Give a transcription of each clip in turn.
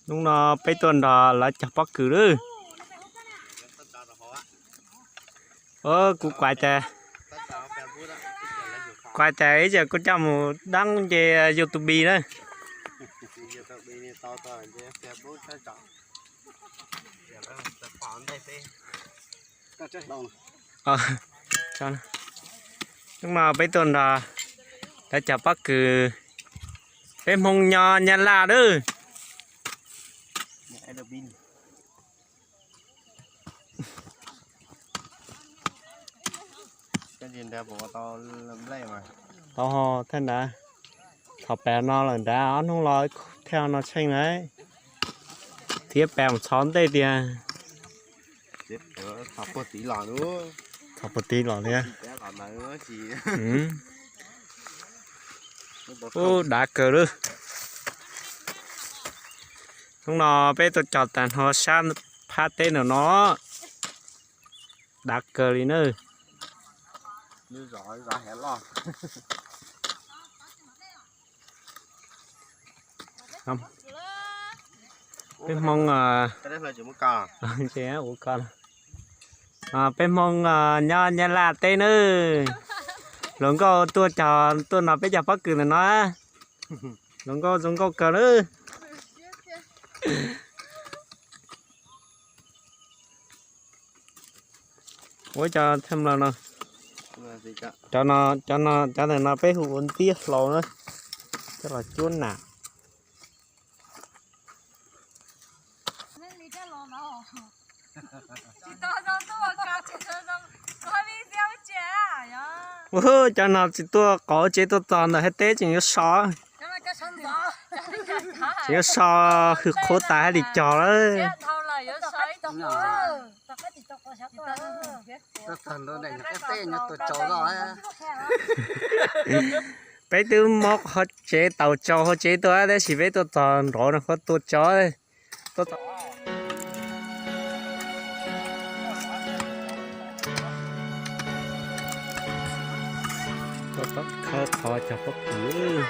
Hnub no peb tuaj nrog lawv cog pob kws lawm. Kuv kuav tas, kuav tas ib tsam kuv coj mus dab nce YouTube na. Hnub no peb tuaj nrog lawv cog pob kws, peb Hmoob nyob Nyab Laj lawm. Tau ho thaj nrad, thaum pem no lawm nrad ob hnub los thiaj no tsheej na, thiab pem mus txhov ntej tiag. Txhov puag tid los thiab. Ub, dav kawg lawm. Hnub no peb tuaj cog tas hnov sab phab teb ntawm no, dav kawg li na. Peb Hmoob, ua ko, peb Hmoob nyob Nyab Laj teb nawb. Hluas nkauj tuaj cog, tuaj no peb cog pob kws ntawm no. Hluas nkauj zoo nkauj kawg nawb. Ua cov tham lawm no, cov no, cov no, cov ntawm no peb hu ua ntiab hlau na, coj los cuab nam. Ua, cov no tsis tuaj qauv tsev tuaj txog ntawm hauv teb tseem yuav so, tseem yuav so hwj qhuav tas hais li cog lawm. Peb twb muab qhov tsev taus tsau hauv tsev tuaj tab sis peb tuaj txog nrov no qhov tua tsau. Khawb qhov cog pob kws.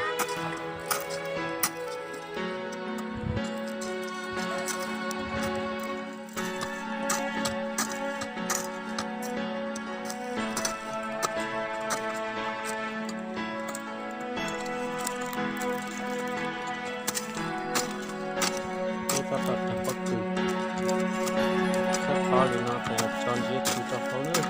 Peb tab tom cog pob kws, khawb qhov li no tas tso ntsiav kws rau hauv nawb.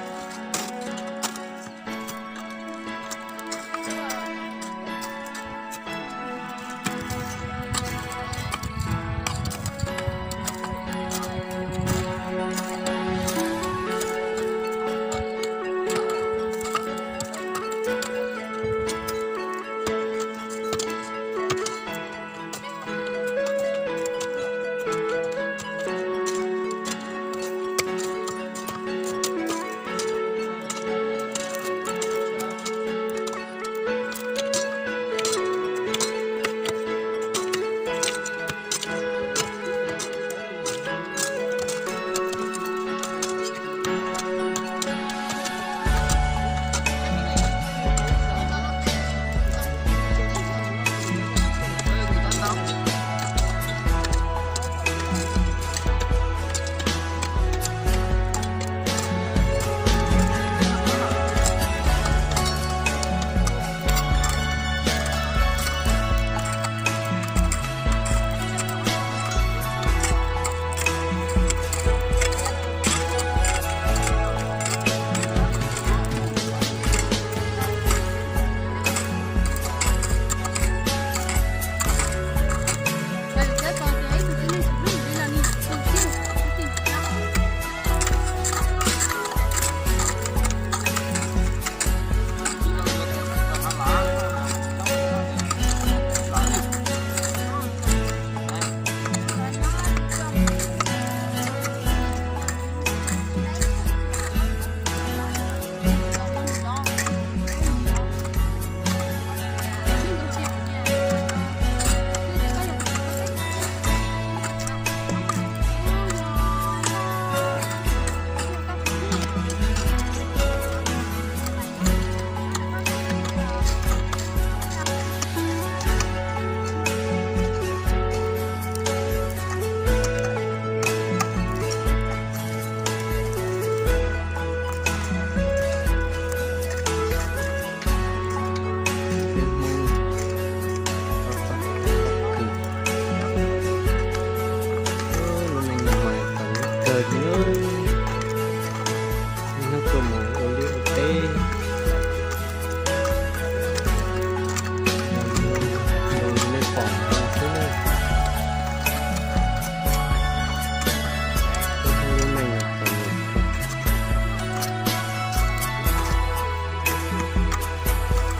Xwb na. Lub neej no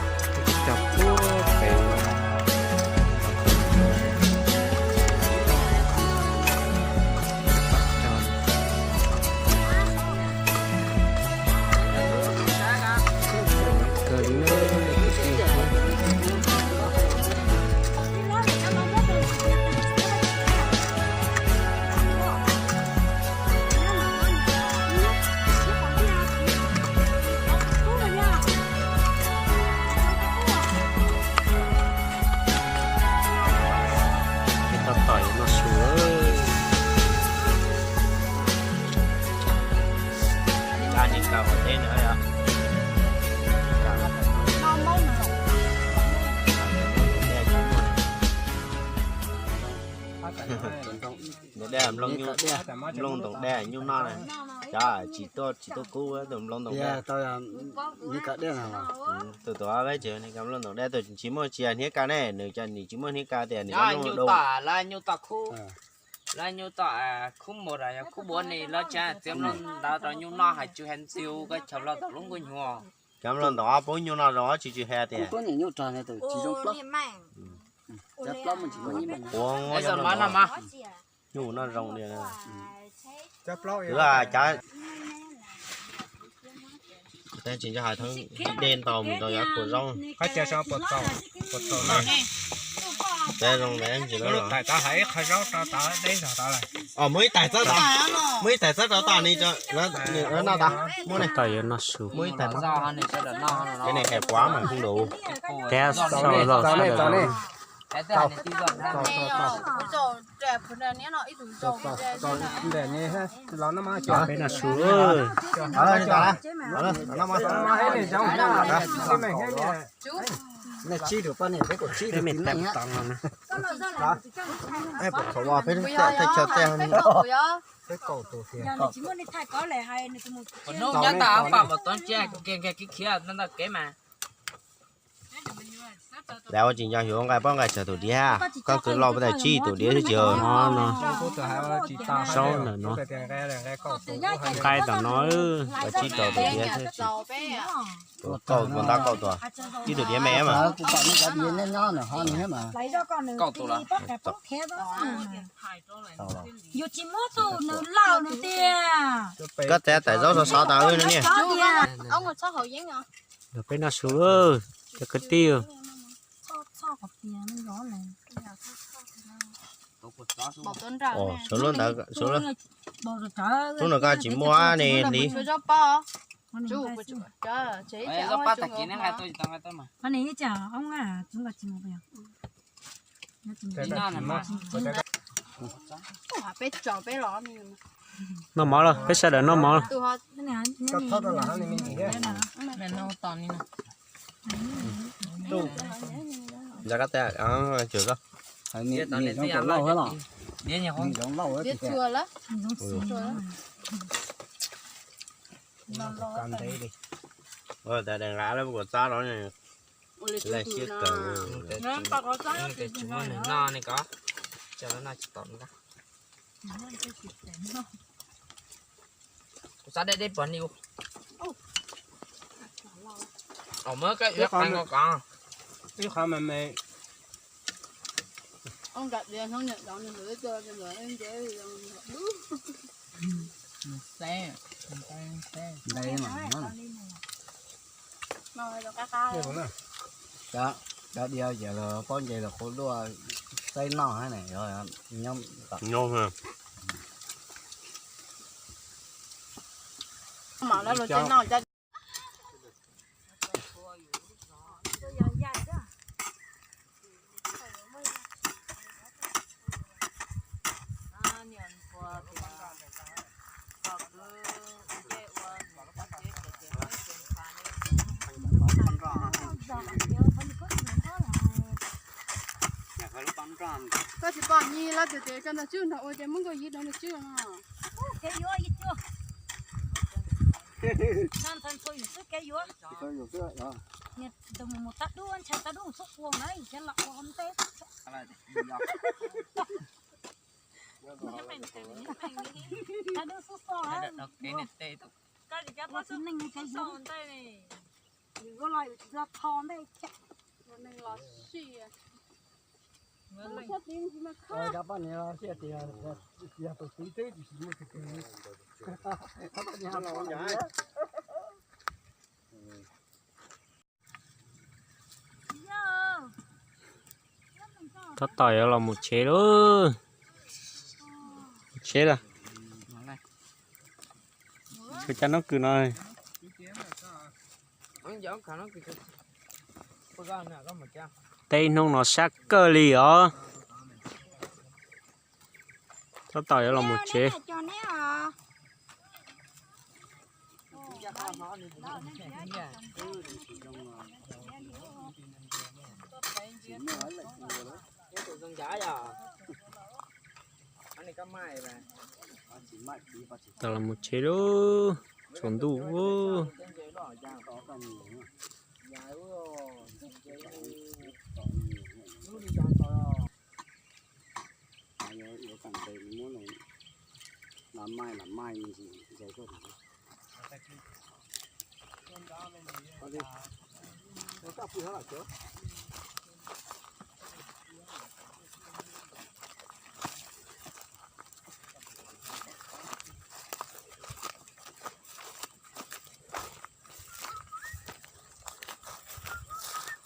txom nyem. Cog puag pem. Kawg li na. Tau tom yuav noj su. Ntoo dej, nplooj ntoo dej nyuj noj na. Cov tsis tuaj, tsis tuaj kub tus nplooj ntoo dej. Tus tuav peb tsev ne, nplooj ntoo dej tus tsis muaj tsis hniav ka ne, nws cov nim tsis muaj hniav ka tias nws cov nplooj doo. Lawv nyuj tom khub, lawv nyuj tom khub mus rau khub buav ni lawv tsev txiav nplooj ntawd rau nyuj noj hais tsw hais ntxiv ua koj chaw los tom lub nkuaj nyuag. Cov nplooj ntoo ob pub nyuj noj zoo ob tsis tsw hais tias. Quav nyuj noj zoo li. Kuv cav tsis nco hais thab dej ntau mus rau yav kua zaub. Qhov chaw so puas txaus, puas txaus na? Peb zoo le ntsis lub los. Tais tau hais ib qho zaub rau tod deb zog tod lawm. Os, muaj ib tais txawb tod, muaj ib tais txawb rau tod ni, noj tod, muaj ne. Tau yuav noj su. Muaj ib tais txawb. Ces nej hais quav mas kuj nkaus. Teb sau los sawv daws. Peb noj su. Peb me tab tom no na. Hnub nyob tau pom pom toob tsiab khiav khiav ntawm kev mas. Lawv ua tsis nco xyuv nqaij pob nqaij tsawg tus diav, koj kwv lauj peb tau tsib tus diav xwb ces. Saub ntawm no, nqaij tom no, tsib rau tus diav xwb ces. Kaum tus ntab kaum tus, tsib tus diav me mas. Kaum tus los. Yus tsis muab tus nws laus nws tiag. Koj txav tais zaub sov sov tas wb no niam. Peb noj su, cov kwv tij. Sawv lub ntawd, sawv lub, lub no koj tsis muaj ne hliv. Noj mov los, peb sawv daws noj mov. Ntawd koj tes tsuas lauj, tsuas lauj. Ua tas daim nqav lawm kuv txab los, laj siab kawg. Tes tsis muaj nws noj ne ko, tsis tau noj. Kuv xav deb deb pog ni. Os, muab koj ib qho me me. Cov diav ces los pob nce los qhuav duaj xaib noj ne. Koj tsis pom nyi los tus tes koj nrog tswb nrog ua ces muab nkauj yig rau nws tswb no. Kev yuav, ntxhais ntxhua yus xwb kev yuav. Tus mus mus tag dub, ntshai tag dub xub ua na, yus cov los ua ntev. Tab tom yuav los mus tsev lauj. Tsev lawm. Tshuav cov noob kws no. Teb ib hnub no sab kawg li os. Tab tom yuav los mus tsev. Tau los mus tsev lauj, tsaus ntuj.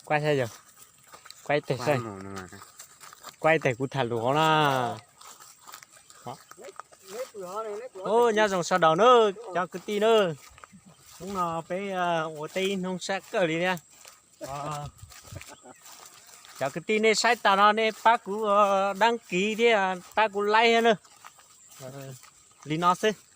Kuaib saib yog, kuaib teg saib, kuaib teg kuv tham lus hov na. Nyob zoo sawv daws na, cov kwv tij na. Hnub no peb ua teb ib hnub sab kawg li thiab. Cov kwv tij nej saib tas no nej pab kuv đăng ký thiab pab kuv like thiab na. Li no xwb.